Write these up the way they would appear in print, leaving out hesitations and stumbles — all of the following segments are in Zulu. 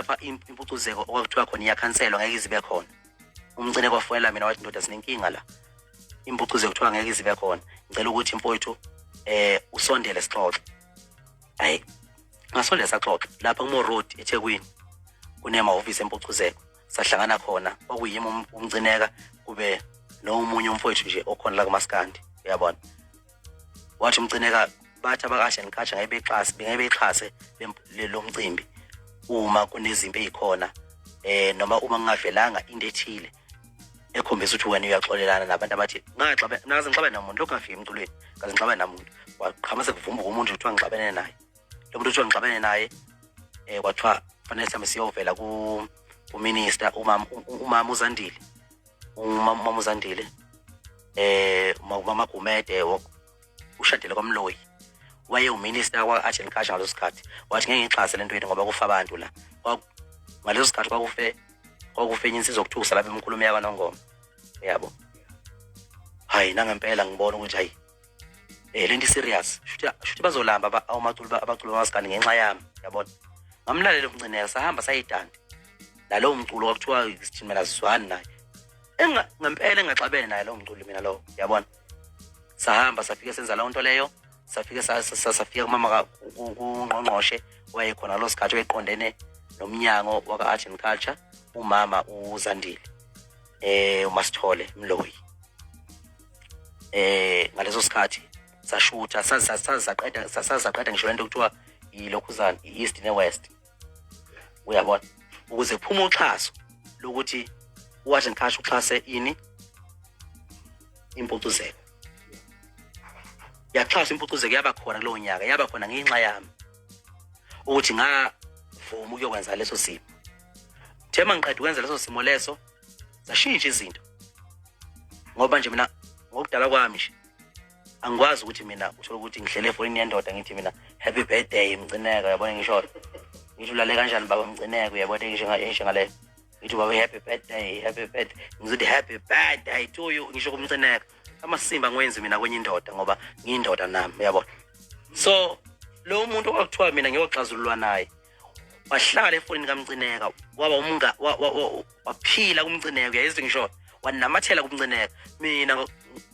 lapha impucuzeko okwakuthiwa khona iyakhanselwa, ngeke izibe khona. Umcine kwafonela mina, wathi, "Ndoda, sinenkinga la, impucuzeko kuthiwa ngeke izibe khona, ngicela ukuthi mfowethu usondele sixoxe." Hayi, ngasondela, saxoxa lapha kuMo Road eThekwini, kunemahhovisi empucuzeko. Sahlangana khona, kwakuyimi, uMcineka, kube nomunye umfowethu nje okhona la kumaskandi, uyabona. Wathi uMcineka bathi abakasha nikhatsha ngeke bexhase, bengeke bexhase lo mcimbi uma kunezimpi ey'khona, noma uma kungavelanga into ethile ekhombisa ukuthi wena uyaxolelana nabantu abathi ngaxabe naze ngixabene namuntu. Lokhu ngafika emculweni kaze ngixabene namuntu, waqhama sekuvumbuka umuntu kuthiwa ngixabene naye. Lo muntu kuthiwa ngixabene naye, kwathiwa fanele mhlawumbe siyovela ku-minister, umama uZandile, umama uZandile, umama Gumede, ushadele kwaMloyi, waye uminister kwa-Art and Culture ngaleso sikhathi. Wathi ngeke ngixhase le nto yethu ngoba kufa abantu la. Ngaleso sikhathi kwakufe enye insizwa okuthusa lapha emkhulumo yakwaNongoma, yabo. Hayi, nangempela ngibona ukuthi hayi, lento serious, shuthi bazolamba abaculi bamaskandi ngenxa yami, yabona. Ngamlalela umncineka, sahamba sayidanda nalowo mculo kwakuthiwa sithini, mina sizwani naye. Ngempela engaxabene naye lowo mculi mina lowo, yabona. Sahamba, safike senza leyo nto leyo, safike safika kumama kungqongqoshe wayekhona ngalo sikhathi, wayeqondene nomnyango waka-Art and Culture, umama uZandile, uMasithole Mloyi. Ngaleso sikhathi sashutha, sazi saqeda ngisho lento kuthiwa yilokhuzana i-East ne-West, uyabona, ukuze kuphume uxhaso lokuthi u-Art and Culture uxhase ini, impucuzeko. Yaxhasa impucuzeko, yaba khona kulowo nyaka, yaba khona ngenxa yami ukuthi ngavuma ukuyokwenza leso simo. Thema ngiqeda ukwenza leso simo leso, zashintsha izinto, ngoba nje mina ngokudala kwami nje angikwazi ukuthi mina uthole ukuthi ngihlele efonini yendoda, ngithi mina, "Happy birthday, Mcineka," uyabona. Ngisho ngithi, "Ulale kanjani, baba Mcineka?" Uyabona, ngisho ngale ngithi, "Baba, happy birthday, happy birthday." Ngizothi, "Happy birthday to you," ngisho kumcineka. Amasimba ngiwenzi mina kwenye indoda ngoba ngiyindoda nami, uyabona. So lo muntu okwakuthiwa mina ngiyoxazululwa naye wahlala efonini kaMcineka, waba umnga waphila kumcineka, uyayizwa ngisho, wanamathela kumcineka. Mina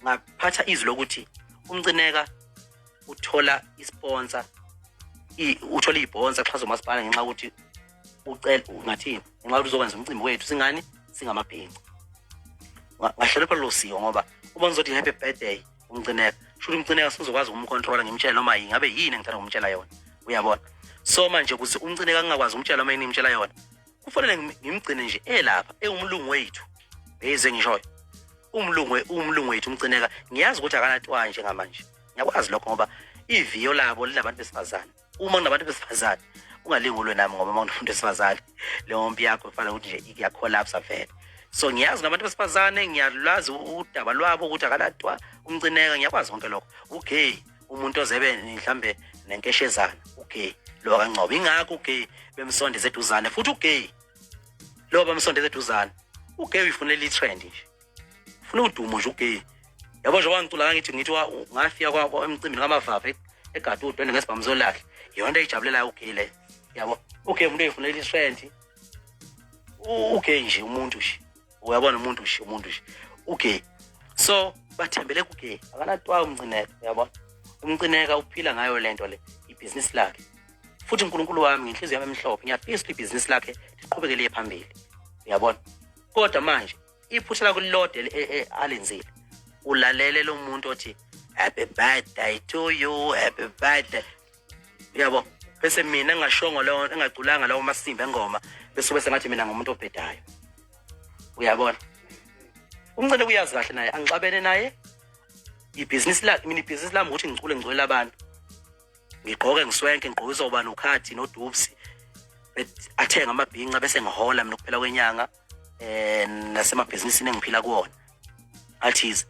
ngaphatha izwi lokuthi umcineka uthola isponsor, uthola ibhonsa xhaso umasipala ngenxa yokuthi ucela, ungathini, ngenxa yokuthi uzokwenza umcimbi wethu singani singamabhinca. Ngahlonipha lolo siko, ngoba uma ngizothi happy birthday umcineka, shuthi umcineka sizokwazi ukumcontrola, ngimtshele noma yingabe yini engithanda ukumtshela yona, uyabona. So manje ukuze umcineka ngingakwazi ukumtshela noma yini ngimtshela yona, kufanele ngimgcine nje elapha ewumlungu wethu, yize ngishoyo umlungu wethu umcineka. Ngiyazi ukuthi akanatwayi njengamanje, ngiyakwazi lokho, ngoba iviyo labo linabantu besifazane. Uma kunabantu besifazane ungalingi ulwe nami, ngoba uma kunomuntu wesifazane leyo mpi yakho kufanele ukuthi nje iyakhollapsa vele. So ngiyazi nabantu besifazane, ngiyalwazi udaba lwabo ukuthi akanatwa umcineka, ngiyakwazi konke lokho. Ugay umuntu ozebe mhlambe nenkeshezana, ugay lo kaNgcobo, ingakho ugay bemsondeze eduzane, futhi ugay lo bamsondeze eduzane. Ugay uyifunela i-trend nje, ufuna udumo nje ugay, yabo. Nje wangicula ngithi ngafika emcimbini kaMavava egade udwende ngesibhamu solakhe, iyona into eyijabulelayo ugay le, yabo. Ugay umuntu oyifunela i-trend, ugay nje umuntu nje, uyabona, umuntu nje ugay. So bathembele kugay, akanatwayo umcineka, uyabona. Umcineka uphila ngayo lento le, ibhizinisi lakhe. Futhi uNkulunkulu wami, ngenhliziyo yami emhlophe, ngiyafisa ukuthi ibhizinisi lakhe liqhubeke liye phambili, uyabona. Kodwa manje iphutha lakho lilodwa alenzile, ulalele lo muntu othi happy birthday to you, happy birthday, uyabo, bese mina engashongo leyo, engaculanga lawo masimba engoma, bese ngathi mina ngumuntu obhedayo, uyabona. Umncane uyazi kahle naye angixabene naye, ibhizinisi lakhe. Mina ibhizinisi lami ukuthi ngicule, ngiculela abantu, ngigqoke ngiswenke, ngigqokiswa ubani, ukhathi nodupsi, athenga amabhinca, bese ngihola mina ukuphela kwenyanga nasemabhizinisini engiphila kuwona athize.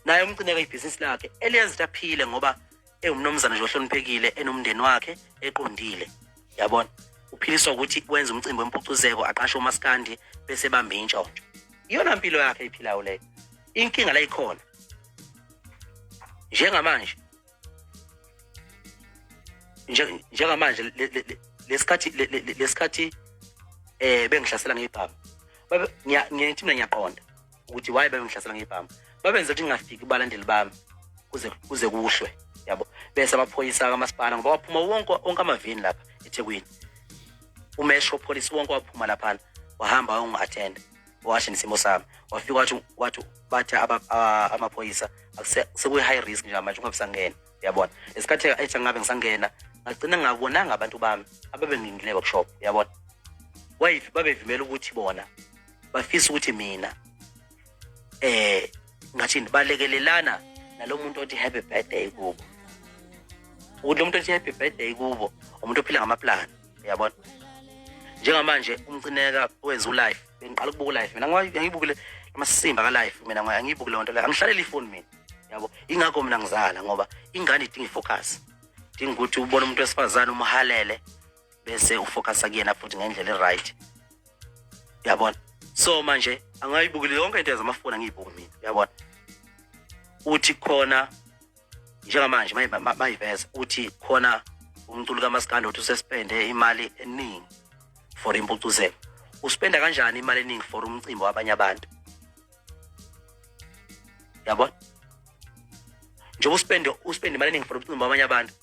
Naye umcineka ibhizinisi lakhe eliyenza ukuthi aphile, ngoba ewumnumzane nje ohloniphekile, enomndeni wakhe, eqondile, yabona. Uphiliswa ukuthi wenza umcimbi wempucuzeko, aqashe umaskandi, bese bambe intshontsho. Iyona mpilo yakhe ayiphilayo leyo. Inkinga la ikhona njengamanje, njengamanje lesikhathi lesikhathi Bengihlasela ngebhamu. Babe ngithi mina ngiyaqonda ukuthi why bebengihlasela ngebhamu. Babenza ukuthi ngingafiki kubalandeli bami kuze kuhlwe, yabo. Bese amaphoyisa kamasipala, ngoba waphuma wonke onke amaveni lapha eThekwini, umesho police wonke waphuma laphana, wahamba wayongi-attend, washo nesimo sami. Wafika wathi bathi amaphoyisa sekuyi-high risk njengamanje, ungabe usangena, uyabona. Lesikhathi ethi angabe ngisangena, ngagcina ngingabonanga abantu bami ababengingile workshop, uyabona. Babevimela ukuthi bona bafisa ukuthi mina ngathini, balekelelana nalo muntu othi happy birthday kubo, ukuthi lo muntu othi happy birthday kubo umuntu ophila ngamaplani, uyabona. Njengamanje uMcineka wenza ulive, bengiqala ukubuka ulive mina, angibukile amasimba ka-live mina, angiyibuki leyo nto leyo, angihlaleli ifoni mina, yabo. Ingakho mina ngizala, ngoba ingane idinga ifocus, idinga ukuthi ubone umuntu wesifazane umhalele bese ufocusa kuyena futhi ngendlela e-right, uyabona. So manje angayibukeli yonke into yazamafoni, angiyibuki mina, uyabona. Uthi khona njengamanje mayiveza uthi khona umculo kaMaskandi uthi usespende imali eningi for impucuzeko. Uspenda kanjani imali eningi for umcimbi wabanye abantu, yabona? Njengoba uspende imali eningi for umcimbi wabanye abantu,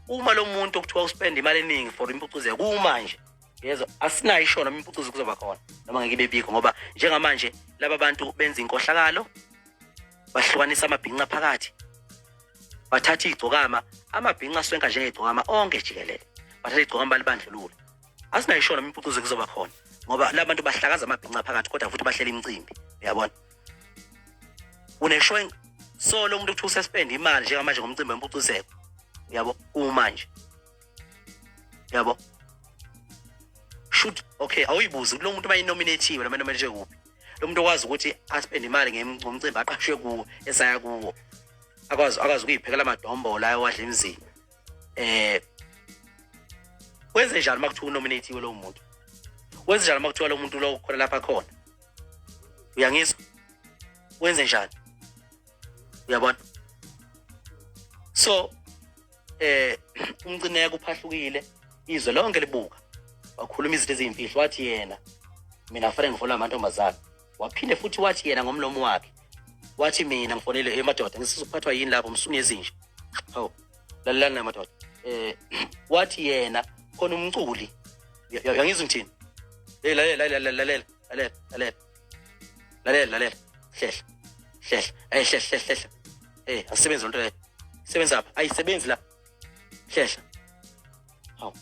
uma lo muntu okuthiwa uspende imali eningi for impucuzeko kumanje, yezwa, asinayo isho noma impucuzo kuzoba khona noma ngeke ibe bikho, ngoba njengamanje laba bantu benza inkohlakalo, bahlukanisa amabhinca phakathi, bathatha igcokama, amabhinca aswenka njengegcokama onke jikelele, bathatha igcokama balibandlulula. Asinayo isho noma impucuzo kuzoba khona, ngoba laba bantu bahlakaza amabhinca phakathi, kodwa futhi bahlela imicimbi, uyabona. Unesho so lo muntu uthi usespend imali njengamanje ngomcimbi wempucuzeko, uyabo, kumanje, yabo. Shoot, okay, awuyibuzi lo muntu bayinominathiwe noma nominate kuphi lo muntu okwazi ukuthi aspend imali ngomcimbi aqashwe kuwo, esaya kuwo, akwazi ukuyiphekela amadombolo ayowadla emzini. Wenze njani uma kuthiwa unominathiwe lowo muntu? Wenze njani uma kuthiwa lo muntu lo khona lapha khona? Uyangizwa? Wenze njani? Uyabona? So uMcineka uphahlukile, izwe lonke libuka, wakhuluma izinto eziyimfihlo, wathi yena mina kufanele ngifonele amantombazane. Waphinde futhi wathi yena ngomlomo wakhe, wathi mina ngifonele emadoda, ngisizophathwa yini lapho msuni ezinje. Hawu, lalelani namadoda. Wathi yena khona umculi, uyangizwa ngithini? Hey, lalela, lalela, lalela, lalela, lalela, lalela, lalela, hlehla, hlehla, hey, hlehla, hlehla, hlehla. Hey, asisebenzi lento leyo. Isebenza apha, ayisebenzi la. Hlehla. Hawu.